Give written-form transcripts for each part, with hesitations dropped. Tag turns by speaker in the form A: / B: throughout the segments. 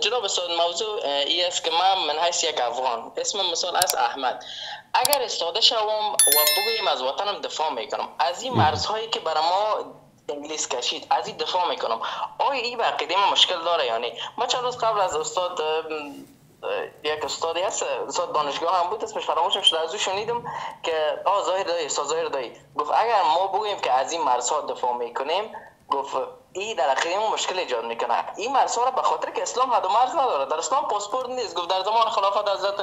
A: جناب استاد، موضوع ای است که من حیث یک افغان، اسم مثال از احمد، اگر استاده شوم و بگویم از وطنم دفاع میکنم، از این مرزهایی که برای ما انگلیس کشید از این دفاع میکنم، آیا این به عقیده ما مشکل داره یا نه؟ ما چند روز قبل از استاد، یک استادی هست، استاد دانشگاه هم بود، اسمش فراموشم شده، از او شنیدم که ظاهر دایی، استاد ظاهر دایی گفت اگر ما بگوییم که از این مرزها دفاع میکنیم، گفت این در عقیده ما مشکل ایجاد میکنه. این مرزها را به خاطر که اسلام حد و مرز نداره، در اسلام پاسپورت نیست. گفت در زمان خلافت حضرت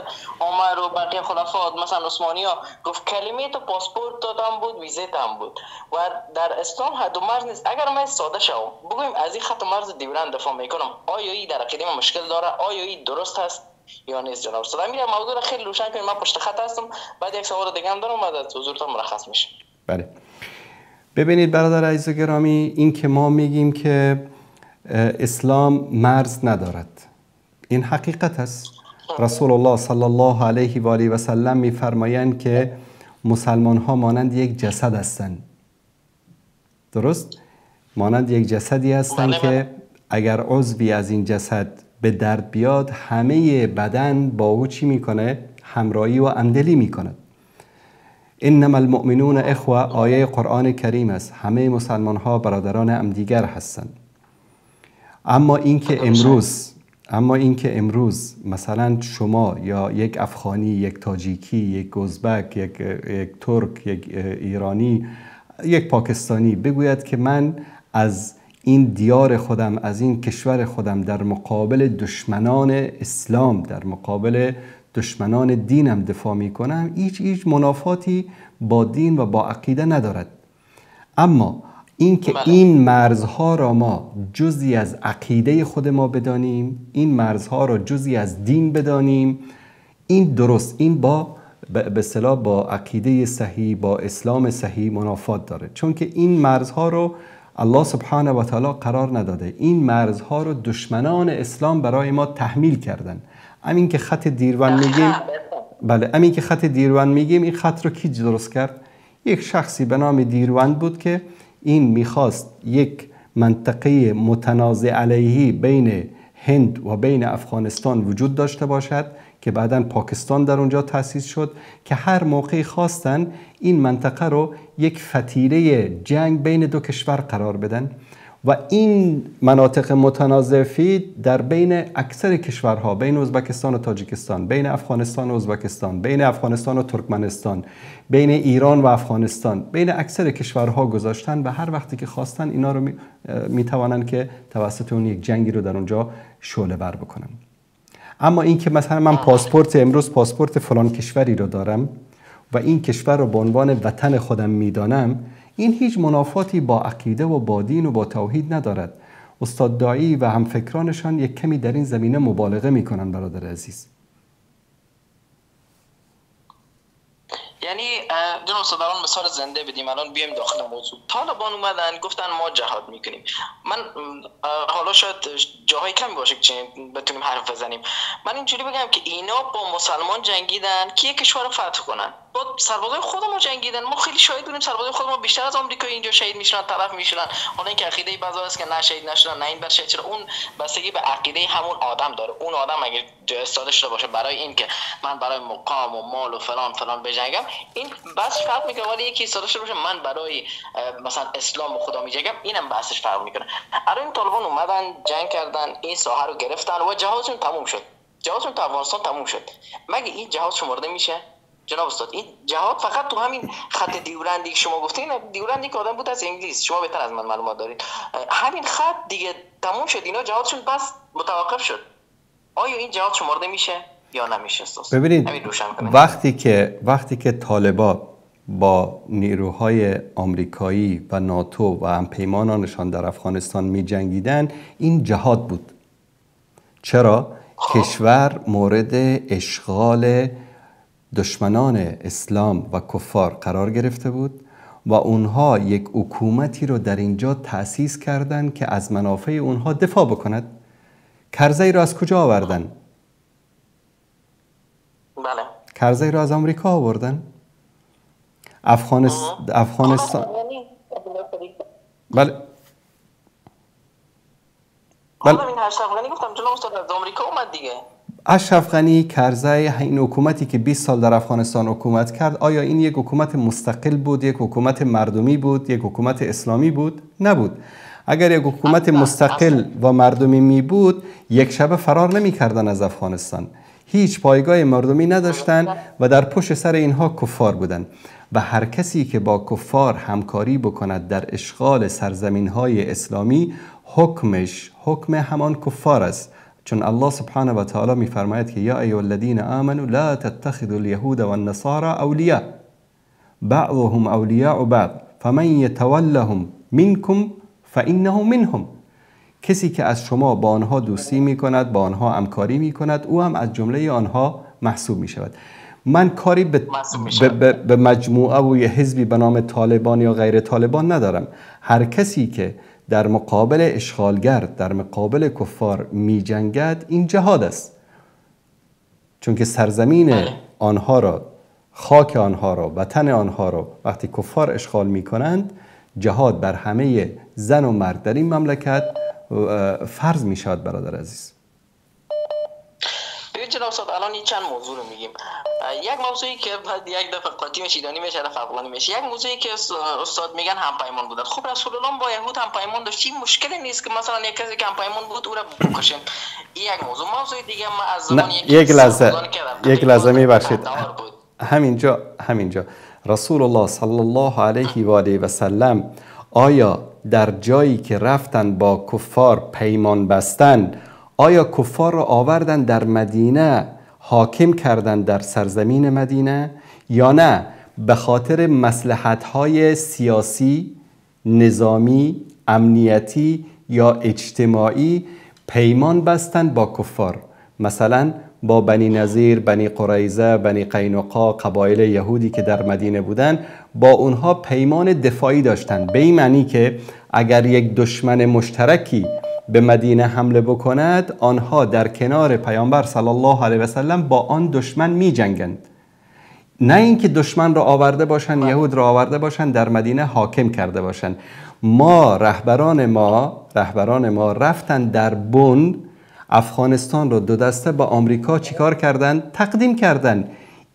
A: عمر و بقیه خلفات مثلا عثمانی ها، گفت کلمه تو پاسپورت هم بود، ویزه هم بود، و در اسلام حد و مرز نیست. اگر ما ساده شوم بگویم از این خط مرز دیورند دفاع میکنم، آیا این در عقیده ما مشکل داره؟ آیا این درست هست یا نیست جناب استاد؟ این موضوع را خیلی روشن کنید. من پشت خط هستم، بعد یک سوال دیگه هم دارم، بعد از حضورتون مرخص میشم.
B: بله. ببینید برادر عزیز و گرامی، این که ما میگیم که اسلام مرز ندارد، این حقیقت است. رسول الله صلی الله علیه و آله و سلم میفرمایند که مسلمان ها مانند یک جسد هستند. درست؟ مانند یک جسدی هستند که اگر عضوی از این جسد به درد بیاد، همه بدن با او چی میکنه؟ همراهی و همدلی میکند. انما المؤمنون اخوه، آیه قرآن کریم است. همه مسلمان ها برادران همدیگر هستند. اما اینکه امروز مثلا شما یا یک افغانی، یک تاجیکی، یک ازبک، یک ترک، یک ایرانی، یک پاکستانی بگوید که من از این دیار خودم، از این کشور خودم در مقابل دشمنان اسلام، در مقابل دشمنان دینم دفاع میکنم، هیچ منافاتی با دین و با عقیده ندارد. اما اینکه این مرزها را ما جزئی از عقیده خود ما بدانیم، این مرزها را جزئی از دین بدانیم، این درست، این با به اصطلاح با عقیده صحیح، با اسلام صحیح منافات داره، چون که این مرزها رو الله سبحانه و تعالی قرار نداده. این مرزها رو دشمنان اسلام برای ما تحمیل کردن. همین که خط دیروان میگیم، بله، همین که خط دیروان میگیم، این خط رو کی درست کرد؟ یک شخصی به نام دیروان بود که این میخواست یک منطقه متنازع علیهی بین هند و بین افغانستان وجود داشته باشد که بعداً پاکستان در اونجا تأسیس شد، که هر موقع خواستن این منطقه رو یک فتیله جنگ بین دو کشور قرار بدن و این مناطق متنازع فی در بین اکثر کشورها، بین ازبکستان و تاجیکستان، بین افغانستان و ازبکستان، بین افغانستان و ترکمنستان، بین ایران و افغانستان، بین اکثر کشورها گذاشتن و هر وقتی که خواستن اینا رو میتوانن که توسط اون یک جنگی رو در اونجا شعله بر بکنن. اما این که مثلا من پاسپورت امروز پاسپورت فلان کشوری رو دارم و این کشور رو به عنوان وطن خودم میدانم، این هیچ منافاتی با عقیده و با دین و با توحید ندارد. استاد داعی و همفکرانشان یک کمی در این زمینه مبالغه میکنن برادر عزیز.
A: یعنی جناب استاد الان مثال زنده بدیم، الان بیایم داخل موضوع. طالبان اومدن گفتن ما جهاد میکنیم. من حالا شاید جاهای کمی باشه که بتونیم حرف بزنیم. من اینجوری بگم که اینا با مسلمان جنگیدن که یک کشور رو فتح کنن، با سربازای خودمون جنگیدن. ما خیلی شاهد بودیم سربازای خودمون بیشتر از آمریکایی اینجا شهید میشدن، طرف میشدن. حالا اینکه عقیده بعضا هست که نه شهید نشدن، نه این بر شهید شدن، اون بستگی به عقیده همون آدم داره. اون آدم اگه استاده شده باشه برای این که من برای مقام و مال و فلان فلان بجنگم، این بس فرق میکنه. ولی یکی استاده شده باشه من برای مثلا اسلام و خدا میجنگم، اینم بحثش فرق میکنه. الان این طالبان اومدن جنگ کردن، این ساحه رو گرفتن و جهازشون تموم شد. جهازشون تو افغانستان تموم شد. مگه این جهاز شمرده میشه؟ جناب استاد این جهاد فقط تو همین خط دیورندی که شما گفتین، دیورندی که آدم بود از انگلیس، شما بهتر از من معلومات دارید، همین خط دیگه تموم شد، اینا جهادشون بس متوقف شد. آیا این جهاد شمرده میشه یا نمیشه استاد؟
B: ببینید وقتی که طالبان با نیروهای آمریکایی و ناتو و همپیمانانشان در افغانستان می‌جنگیدن، این جهاد بود. چرا؟ کشور مورد اشغال دشمنان اسلام و کفار قرار گرفته بود و اونها یک حکومتی رو در اینجا تأسیس کردند که از منافع اونها دفاع بکند. کرزی رو از کجا آوردن؟
A: بله.
B: کرزی رو از آمریکا آوردن. افغانستان بله.
A: بله. اشرف غنی گفتم جناب استاد از آمریکا اومد دیگه.
B: اشرف غنی، کرزی، این حکومتی که 20 سال در افغانستان حکومت کرد، آیا این یک حکومت مستقل بود، یک حکومت مردمی بود، یک حکومت اسلامی بود؟ نبود. اگر یک حکومت مستقل و مردمی می بود، یک شبه فرار نمی کردن از افغانستان. هیچ پایگاه مردمی نداشتن و در پشت سر اینها کفار بودن. و هر کسی که با کفار همکاری بکند در اشغال سرزمین های اسلامی، حکمش حکم همان کفار است. چون الله سبحانه و تعالی میفرماید که یا ایها الذین آمنوا لا تتخذوا اليهود والنصارى اولیاء بعضهم اولیاء بعض فمن یتولهم منکم فانه منهم. کسی که از شما با آنها دوستی میکند، با آنها همکاری میکند، او هم از جمله آنها محسوب میشود. من کاری به مجموعه و یه حزبی به نام طالبان یا غیر طالبان ندارم. هر کسی که در مقابل اشغالگر، در مقابل کفار می جنگد، این جهاد است. چون که سرزمین آنها را، خاک آنها را، وطن آنها را وقتی کفار اشغال می کنند، جهاد بر همه زن و مرد در این مملکت فرض می شود. برادر عزیز،
A: ببین جناب استاد، الان این چند موضوع رو میگیم. یک موضوعی که بعد یک دفعه قاطی میشه، ایرانی میشه، افغانی میشه. یک موضوعی که استاد میگن همپیمان بودن. خب رسول الله با یهود همپیمان داشت، این مشکلی نیست که مثلا یک کسی که همپیمان بود او را بکشیم. این یک موضوع. موضوع دیگه ما از زبان
B: یک لحظه میبخشید، همینجا رسول الله صلی الله علیه و آله و سلم آیا در جایی که رفتن با کفار پیمان بستن، آیا کفار را آوردن در مدینه حاکم کردن در سرزمین مدینه یا نه به خاطر مصلحت‌های سیاسی، نظامی، امنیتی یا اجتماعی پیمان بستن با کفار؟ مثلا با بنی نظیر، بنی قریظه، بنی قینقاع، قبایل یهودی که در مدینه بودن، با اونها پیمان دفاعی داشتن، به این معنی که اگر یک دشمن مشترکی به مدینه حمله بکند، آنها در کنار پیامبر صلی الله علیه و سلم با آن دشمن می جنگند. نه اینکه دشمن را آورده باشند، یهود را آورده باشند در مدینه حاکم کرده باشند. ما رهبران ما رفتن در بن افغانستان را دو دسته با آمریکا چیکار کردن؟ تقدیم کردن.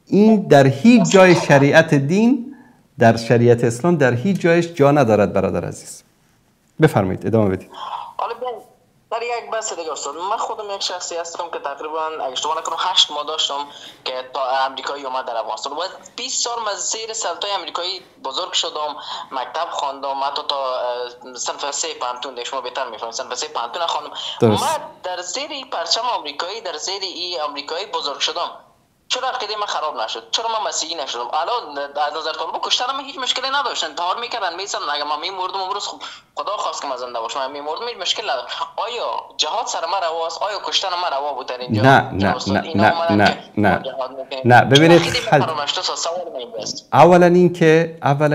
B: این در هیچ جای شریعت دین، در شریعت اسلام در هیچ جایش جا ندارد برادر عزیز. بفرمایید ادامه بدید.
A: حالا در یک بحث دیگه استاد، من خودم یک شخصی هستم که تقریبا اگه اشتباه نکنم 8 ماه داشتم که تا امریکایی اومد در افغانستان و 20 سال من زیر سلطه امریکایی بزرگ شدم، مکتب خواندم، حتی تا صنف 3 پانتون، شما بهتر میفهمید، صنف 3 پانتون خواندم. من در زیر پرچم آمریکایی، در زیر این آمریکایی بزرگ شدم. چرا عقیده من خراب نشد؟ چرا من مسیحی نشدم؟ الان از نظر طالبان کشتن من هیچ مشکلی نداشتن، انتحار میکردن، میسن. اگه من میمردم امروز خب خدا خواست که من زنده باشم، من میمردم هیچ مشکل نداشت. آیا جهاد سر من رواست؟ آیا کشتن من روا بود در اینجا؟
B: نه نه نه نه نه نه. ببینید، اولا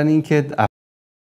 B: اینکه